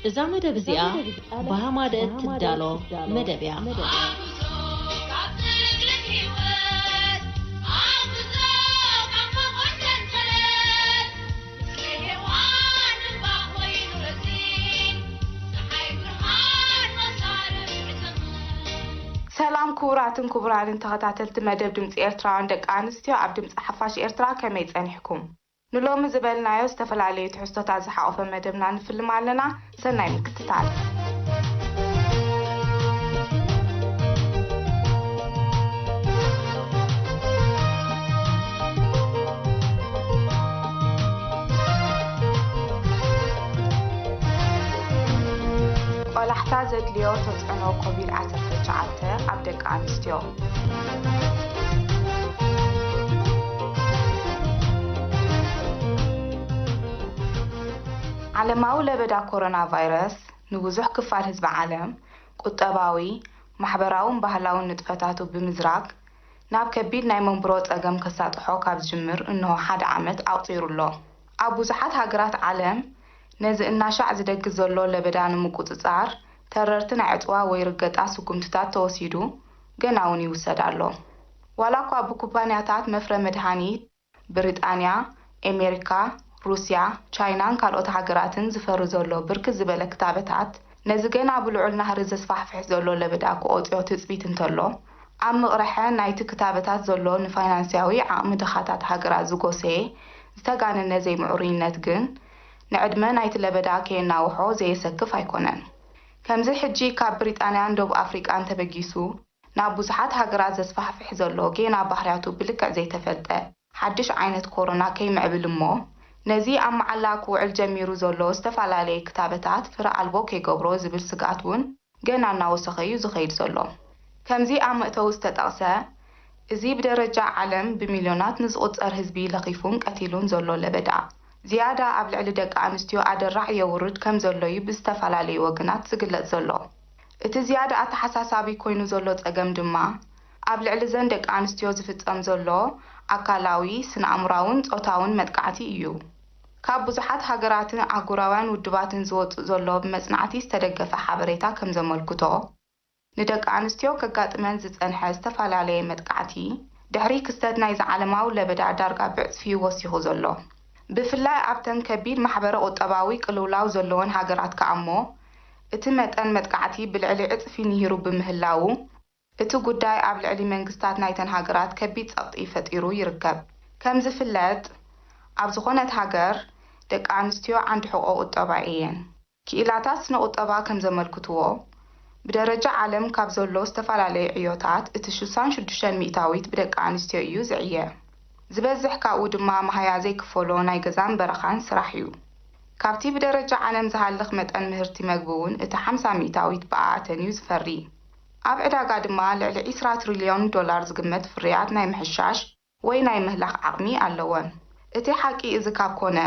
እዛ መደብ እዚኣ ብሃማደት ትዳሎ መደብ እያ። ሰላም ክቡራትን ክቡራንን ተኸታተልቲ መደብ ድምፂ ኤርትራውያን ደቂ ኣንስትዮ ኣብ ድምፂ ሓፋሽ ኤርትራ፣ ከመይ ጸኒሕኩም? ንሎሚ ዝበልናዮ ዝተፈላለዩ ትሕዝቶታት ዝሓቖፈ መደብና ንፍልም ኣለና። ሰናይ ምክትታል። ቆላሕታ ዘድልዮ ተጽዕኖ ኮቪድ ዓሰርተ ትሽዓተ ኣብ ደቂ ኣንስትዮ። ዓለማዊ ለበዳ ኮሮና ቫይረስ ንብዙሕ ክፋል ህዝቢ ዓለም ቁጠባዊ፣ ማሕበራውን ባህላውን ንጥፈታቱ ብምዝራግ ናብ ከቢድ ናይ መንብሮ ጸገም ከሳጥሖ ካብ ዝጅምር እንሆ ሓደ ዓመት ኣቑጺሩ ኣሎ። ኣብ ብዙሓት ሃገራት ዓለም ነዚ እናሻዕ ዝደግፍ ዘሎ ለበዳ ንምቁጽጻር ተረርቲ ናይ ዕጽዋ ወይ ርገጣ ስጉምትታት ተወሲዱ ገና እውን ይውሰድ ኣሎ። ዋላ እኳ ብኩባንያታት መፍረ መድሃኒት ብሪጣንያ፣ ኤሜሪካ፣ ሩስያ፣ ቻይናን ካልኦት ሃገራትን ዝፈሪ ዘሎ ብርክት ዝበለ ክታበታት ነዚ ገና ብልዑል ናህሪ ዘስፋሕፍሕ ዘሎ ለበዳ ክቖጽዮ ትጽቢት እንተሎ፣ ኣብ ምቕርሐ ናይቲ ክታበታት ዘሎ ንፋይናንስያዊ ዓቕሚ ድኻታት ሃገራት ዝጎሰየ ዝተጋነነ ዘይምዕሩይነት ግን ንዕድመ ናይቲ ለበዳ ከየናውሖ ዘየሰክፍ ኣይኮነን። ከምዚ ሕጂ ካብ ብሪጣንያን ደቡብ ኣፍሪቃን ተበጊሱ ናብ ብዙሓት ሃገራት ዘስፋሕፍሕ ዘሎ ጌና ባህርያቱ ብልክዕ ዘይተፈልጠ ሓድሽ ዓይነት ኮሮና ከይምዕብል እሞ ነዚ ኣብ መዓላ ክውዕል ጀሚሩ ዘሎ ዝተፈላለየ ክታበታት ፍረ ኣልቦ ከይገብሮ ዝብል ስግኣት እውን ገና እናወሰኸ እዩ ዝኸይድ ዘሎ። ከምዚ ኣብ መእተዊ ዝተጠቕሰ፣ እዚ ብደረጃ ዓለም ብሚልዮናት ንዝቑጸር ህዝቢ ለኺፉን ቀቲሉን ዘሎ ለበዳ ዝያዳ ኣብ ልዕሊ ደቂ ኣንስትዮ ኣደራዕ የውርድ ከም ዘሎ እዩ ብዝተፈላለዩ ወገናት ዝግለጽ ዘሎ። እቲ ዝያዳ ኣተሓሳሳቢ ኮይኑ ዘሎ ጸገም ድማ ኣብ ልዕሊ ዘን ደቂ ኣንስትዮ ዝፍጸም ዘሎ ኣካላዊ፣ ስነ-ኣእምራውን ጾታውን መጥቃዕቲ እዩ። ካብ ብዙሓት ሃገራትን ኣህጉራውያን ውድባትን ዝወጽእ ዘሎ ብመጽናዕቲ ዝተደገፈ ሓበሬታ ከም ዘመልክቶ፣ ንደቂ ኣንስትዮ ከጋጥመን ዝጸንሐ ዝተፈላለየ መጥቃዕቲ ድሕሪ ክስተት ናይዚ ዓለማዊ ለበዳ ዳርጋ ብዕጽፊ እዩ ወሲኹ ዘሎ። ብፍላይ ኣብተን ከቢድ ማሕበረ ቁጠባዊ ቅልውላው ዘለወን ሃገራት ከኣ እሞ እቲ መጠን መጥቃዕቲ ብልዕሊ ዕጽፊ ንሂሩ ብምህላዉ፣ እቲ ጉዳይ ኣብ ልዕሊ መንግስታት ናይተን ሃገራት ከቢድ ጸቕጢ ፈጢሩ ይርከብ። ከም ዝፍለጥ፣ ኣብ ዝኾነት ሃገር ደቂ ኣንስትዮ ዓንዲ ሕቖ ቁጠባ እየን። ክኢላታት ስነ ቁጠባ ከም ዘመልክትዎ፣ ብደረጃ ዓለም ካብ ዘሎ ዝተፈላለየ ዕዮታት እቲ ሽሳን ሽዱሽተን ሚእታዊት ብደቂ ኣንስትዮ እዩ ዝዕየ። ዝበዝሕ ካብኡ ድማ መሃያ ዘይክፈሎ ናይ ገዛን በረኻን ስራሕ እዩ። ካብቲ ብደረጃ ዓለም ዝሃልኽ መጠን ምህርቲ መግቢ እውን እቲ ሓምሳ ሚእታዊት ብኣኣተን እዩ ዝፈሪ። ኣብ ዕዳጋ ድማ ልዕሊ ዒስራ ትሪልዮን ዶላር ዝግመት ፍርያት ናይ ምሕሻሽ ወይ ናይ ምህላኽ ዓቕሚ ኣለወን። እቲ ሓቂ እዚ ካብ ኮነ፣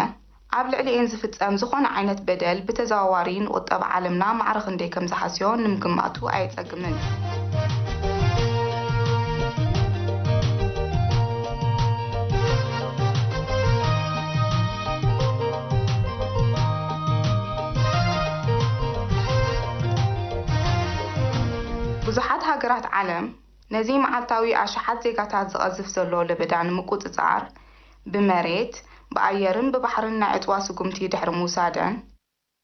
ኣብ ልዕሊኤን ዝፍጸም ዝኾነ ዓይነት በደል ብተዘዋዋሪ ንቁጠባ ዓለምና ማዕረ ክንደይ ከም ዝሃስዮ ንምግማቱ ኣየጸግምን። ብዙሓት ሃገራት ዓለም ነዚ መዓልታዊ ኣሽሓት ዜጋታት ዝቐዝፍ ዘሎ ለበዳ ንምቁጽጻር፣ ብመሬት፣ ብኣየርን ብባሕርን ናይ ዕጽዋ ስጉምቲ ድሕሪ ምውሳደን፣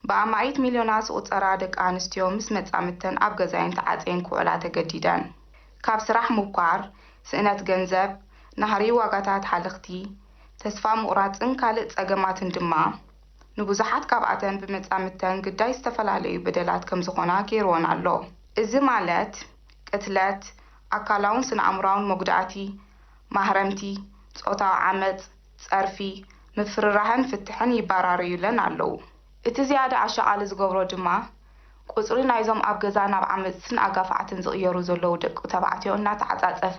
ብኣማኢት ሚልዮናት ዝቑጸራ ደቂ ኣንስትዮ ምስ መጻምድተን ኣብ ገዛየን ተዓጽየን ክውዕላ ተገዲደን። ካብ ስራሕ ምብኳር፣ ስእነት ገንዘብ፣ ናህሪ ዋጋታት ሃለኽቲ፣ ተስፋ ምቑራጽን ካልእ ጸገማትን ድማ፣ ንብዙሓት ካብኣተን ብመጻምድተን ግዳይ ዝተፈላለዩ በደላት ከም ዝኾና ገይርወን ኣሎ። እዚ ማለት፣ ቅትለት፣ ኣካላውን ስነ-ኣእምሮኣውን መጉዳእቲ፣ ማህረምቲ፣ ጾታዊ ዓመጽ፣ ጸርፊ፣ ምፍርራህን ፍትሕን ይባራረዩለን ኣለዉ። እቲ ዝያዳ ኣሻቓሊ ዝገብሮ ድማ፣ ቁጽሪ ናይዞም ኣብ ገዛ ናብ ዓመጽትን ኣጋፋዕትን ዝቕየሩ ዘለዉ ደቂ ተባዕትዮ እናተዓጻጸፈ፣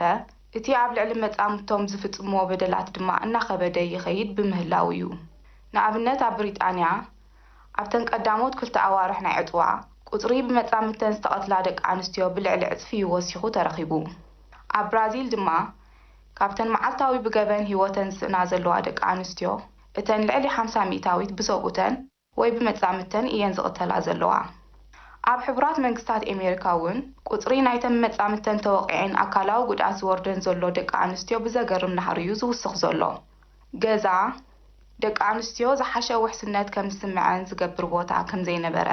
እቲ ኣብ ልዕሊ መጻምድቶም ዝፍጽምዎ በደላት ድማ እናኸበደ ይኸይድ ብምህላዉ እዩ። ንኣብነት ኣብ ብሪጣንያ፣ ኣብተን ቀዳሞት ክልተ ኣዋርሕ ናይ ዕጽዋ፣ ቁጽሪ ብመጻምድተን ዝተቐትላ ደቂ ኣንስትዮ ብልዕሊ ዕጽፊ እዩ ወሲኹ ተረኺቡ። ኣብ ብራዚል ድማ፣ ካብተን መዓልታዊ ብገበን ህይወተን ዝስእና ዘለዋ ደቂ ኣንስትዮ፣ እተን ልዕሊ ሓምሳ ሚእታዊት ብሰብኡተን ወይ ብመጻምድተን እየን ዝቕተላ ዘለዋ። ኣብ ሕቡራት መንግስታት ኣሜሪካ እውን ቁጽሪ ናይተን መጻምድተን ተወቒዐን ኣካላዊ ጉድኣት ዝወርደን ዘሎ ደቂ ኣንስትዮ ብዘገርም ናህሪ እዩ ዝውስኽ ዘሎ። ገዛ ደቂ ኣንስትዮ ዝሓሸ ውሕስነት ከም ዝስምዐን ዝገብር ቦታ ከም ዘይነበረ፣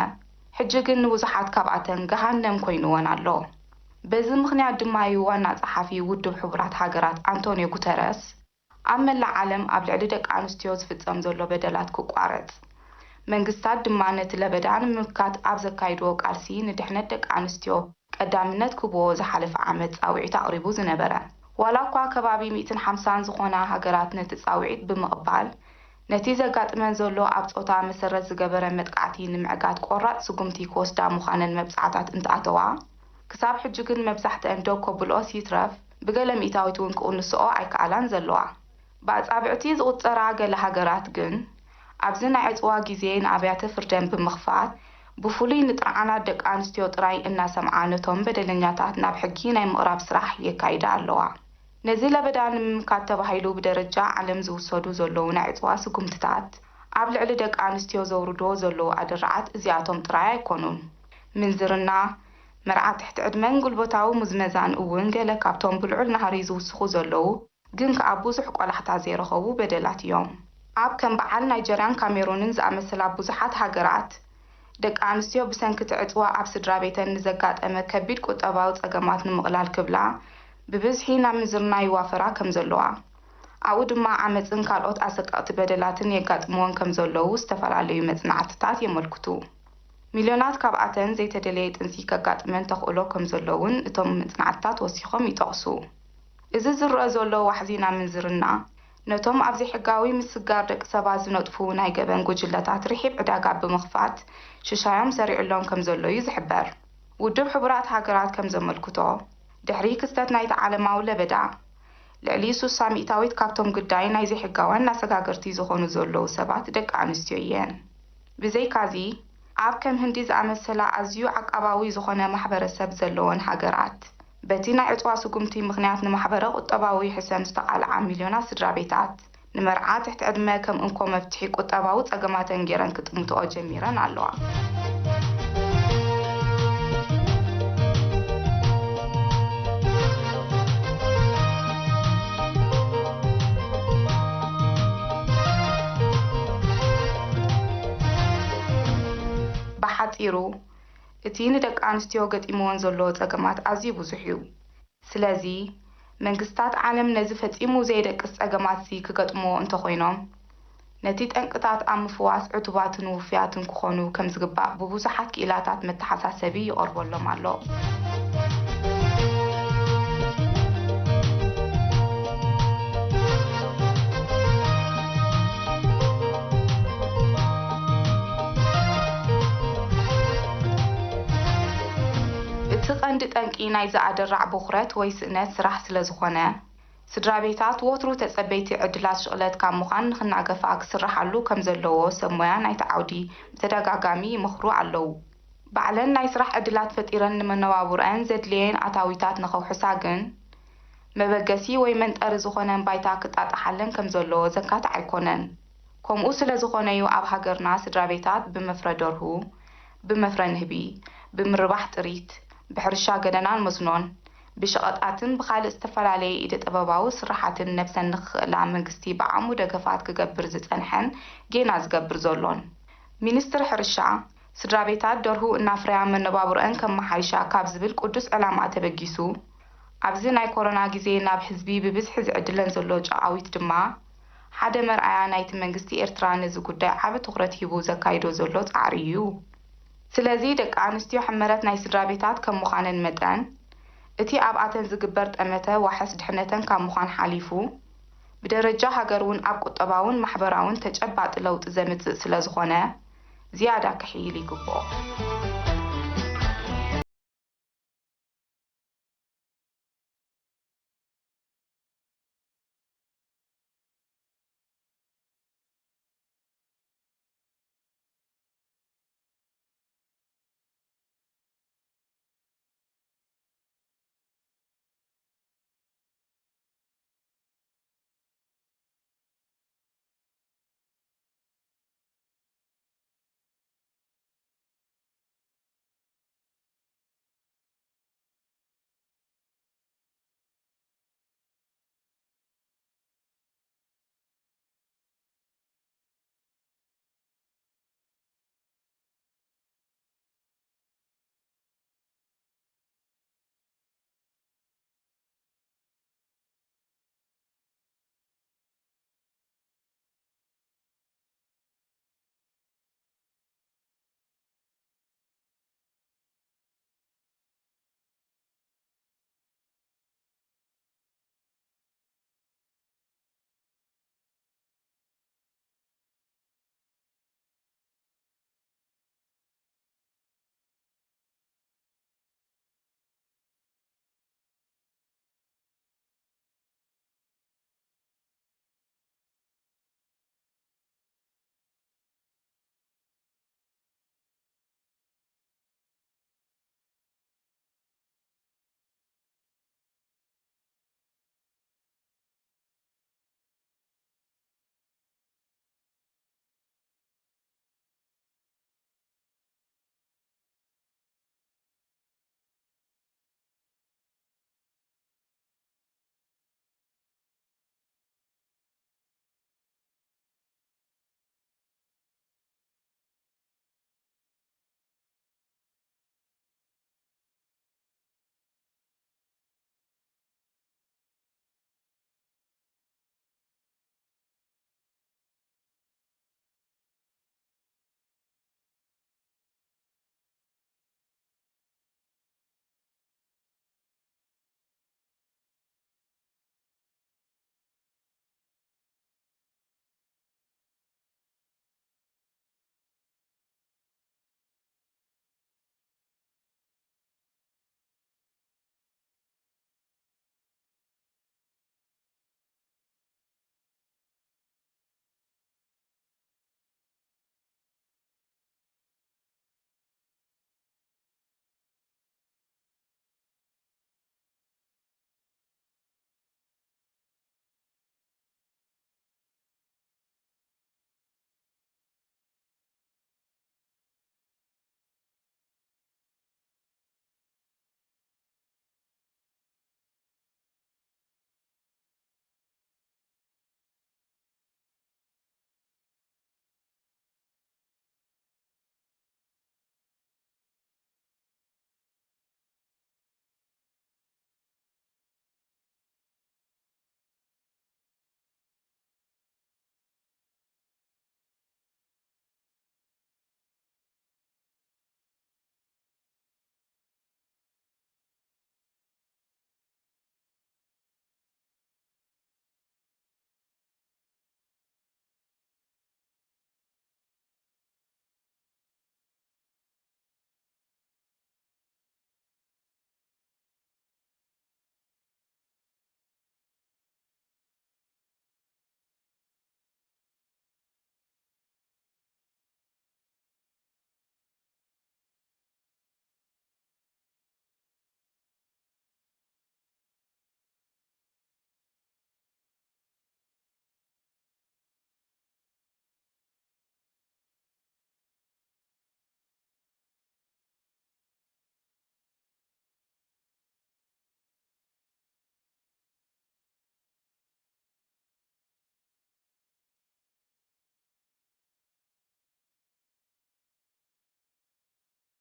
ሕጂ ግን ንብዙሓት ካብኣተን ገሃነም ኮይንወን ኣሎ። በዚ ምኽንያት ድማ እዩ ዋና ጸሓፊ ውድብ ሕቡራት ሃገራት ኣንቶንዮ ጉተረስ ኣብ መላእ ዓለም ኣብ ልዕሊ ደቂ ኣንስትዮ ዝፍጸም ዘሎ በደላት ክቋረጽ፣ መንግስታት ድማ ነቲ ለበዳ ንምምካት ኣብ ዘካይድዎ ቃልሲ ንድሕነት ደቂ ኣንስትዮ ቀዳምነት ክህብዎ ዝሓለፈ ዓመት ጻውዒት ኣቕሪቡ ዝነበረ። ዋላ እኳ ከባቢ ሚእትን ሓምሳን ዝኾና ሃገራት ነቲ ጻውዒት ብምቕባል፣ ነቲ ዘጋጥመን ዘሎ ኣብ ጾታ መሰረት ዝገበረ መጥቃዕቲ ንምዕጋት ቆራጽ ስጉምቲ ክወስዳ ምዃነን መብጻዕታት እንትኣተዋ፣ ክሳብ ሕጂ ግን መብዛሕትአን ደው ከብልኦስ ይትረፍ ብገለ ሚእታዊት እውን ክቕንስኦ ኣይከኣላን ዘለዋ። ብኣጻብዕቲ ዝቑጸራ ገለ ሃገራት ግን፣ ኣብዚ ናይ ዕጽዋ ግዜ ንኣብያተ ፍርደን ብምኽፋት፣ ብፍሉይ ንጥርዓናት ደቂ ኣንስትዮ ጥራይ እናሰምዓ ነቶም በደለኛታት ናብ ሕጊ ናይ ምቕራብ ስራሕ የካይዳ ኣለዋ። ነዚ ለበዳ ንምምካት ተባሂሉ ብደረጃ ዓለም ዝውሰዱ ዘለዉ ናይ ዕጽዋ ስጉምትታት፣ ኣብ ልዕሊ ደቂ ኣንስትዮ ዘውርድዎ ዘለዉ ኣደራዓት እዚኣቶም ጥራይ ኣይኮኑን። ምንዝርና፣ መርዓ ትሕቲ ዕድመን ጉልበታዊ ምዝመዛን እውን ገለ ካብቶም ብልዑል ናህሪ ዝውስኹ ዘለዉ ግን ከኣ ብዙሕ ቆላሕታ ዘይረኸቡ በደላት እዮም። ኣብ ከም በዓል ናይጀርያን ካሜሩንን ዝኣመሰላ ብዙሓት ሃገራት፣ ደቂ ኣንስትዮ ብሰንኪ እቲ ዕጽዋ ኣብ ስድራ ቤተን ንዘጋጠመ ከቢድ ቁጠባዊ ጸገማት ንምቕላል ክብላ ብብዝሒ ናብ ምንዝርና ይዋፈራ ከም ዘለዋ፣ ኣብኡ ድማ ዓመጽን ካልኦት ኣሰቀቕቲ በደላትን የጋጥምወን ከም ዘለዉ ዝተፈላለዩ መጽናዕትታት የመልክቱ። ሚልዮናት ካብኣተን ዘይተደለየ ጥንሲ ከጋጥመን ተኽእሎ ከም ዘሎ እውን እቶም መጽናዕትታት ወሲኾም ይጠቕሱ። እዚ ዝረአ ዘሎ ዋሕዚ ናብ ምንዝርና፣ ነቶም ኣብ ዘይሕጋዊ ምስግጋር ደቂ ሰባት ዝነጥፉ ናይ ገበን ጉጅለታት ርሒብ ዕዳጋ ብምኽፋት ሽሻዮም ሰሪዑሎም ከም ዘሎ እዩ ዝሕበር። ውድብ ሕቡራት ሃገራት ከም ዘመልክቶ፣ ድሕሪ ክስተት ናይቲ ዓለማዊ ለበዳ፣ ልዕሊ ሱሳ ሚእታዊት ካብቶም ግዳይ ናይ ዘይሕጋውያን ኣሰጋገርቲ ዝኾኑ ዘለዉ ሰባት ደቂ ኣንስትዮ እየን። ብዘይካዚ፣ ኣብ ከም ህንዲ ዝኣመሰላ ኣዝዩ ዓቃባዊ ዝኾነ ማሕበረሰብ ዘለወን ሃገራት፣ በቲ ናይ ዕጽዋ ስጉምቲ ምኽንያት ንማሕበረ ቁጠባዊ ሕሰም ዝተቓልዓ ሚልዮናት ስድራ ቤታት፣ ንመርዓ ትሕቲ ዕድመ ከም እንኮ መፍትሒ ቁጠባዊ ጸገማተን ገይረን ክጥምትኦ ጀሚረን ኣለዋ። ብሓጺሩ፣ እቲ ንደቂ ኣንስትዮ ገጢምወን ዘሎ ጸገማት ኣዝዩ ብዙሕ እዩ። ስለዚ፣ መንግስታት ዓለም ነዚ ፈጺሙ ዘየደቅስ ጸገማትሲ ክገጥምዎ እንተኾይኖም፣ ነቲ ጠንቅታት ኣብ ምፍዋስ ዕቱባትን ውፉያትን ክኾኑ ከም ዝግባእ ብብዙሓት ክኢላታት መተሓሳሰቢ ይቐርበሎም ኣሎ። እቲ ቀንዲ ጠንቂ ናይዚ ኣደራዕ ብኹረት ወይ ስእነት ስራሕ ስለ ዝኾነ፣ ስድራ ቤታት ወትሩ ተጸበይቲ ዕድላት ሽቕለት ካብ ምዃን ንኽናገፋ ክስርሓሉ ከም ዘለዎ ሰብ ሞያ ናይቲ ዓውዲ ብተደጋጋሚ ይመኽሩ ኣለዉ። ባዕለን ናይ ስራሕ ዕድላት ፈጢረን ንመነባብሮኣን ዘድልየን ኣታዊታት ንኸውሕሳ ግን፣ መበገሲ ወይ መንጠሪ ዝኾነን ባይታ ክጣጣሓለን ከም ዘለዎ ዘካትዕ ኣይኮነን። ከምኡ ስለ ዝኾነ'ዩ ኣብ ሃገርና ስድራ ቤታት ብመፍረ ደርሁ፣ ብመፍረ ንህቢ፣ ብምርባሕ ጥሪት፣ ብሕርሻ ገደናን መስኖን፣ ብሸቐጣትን ብኻልእ ዝተፈላለየ ኢደ ጥበባዊ ስርሓትን ነብሰን ንኽኽእላ መንግስቲ ብዓቕሙ ደገፋት ክገብር ዝጸንሐን ጌና ዝገብር ዘሎን። ሚኒስትሪ ሕርሻ፣ ስድራ ቤታት ደርሁ እናፍረያ መነባብሮአን ከመሓይሻ ካብ ዝብል ቅዱስ ዕላማ ተበጊሱ፣ ኣብዚ ናይ ኮሮና ግዜ ናብ ህዝቢ ብብዝሒ ዝዕድለን ዘሎ ጨቓዊት ድማ ሓደ መርኣያ ናይቲ መንግስቲ ኤርትራ ነዚ ጉዳይ ዓቢ ትኹረት ሂቡ ዘካይዶ ዘሎ ጻዕሪ እዩ። ስለዚ ደቂ ኣንስትዮ ሕመረት ናይ ስድራ ቤታት ከም ምዃነን መጠን፣ እቲ ኣብኣተን ዝግበር ጠመተ ዋሕስ ድሕነተን ካብ ምዃን ሓሊፉ፣ ብደረጃ ሃገር እውን ኣብ ቁጠባውን ማሕበራውን ተጨባጢ ለውጢ ዘምጽእ ስለ ዝኾነ፣ ዝያዳ ክሕይል ይግብኦ።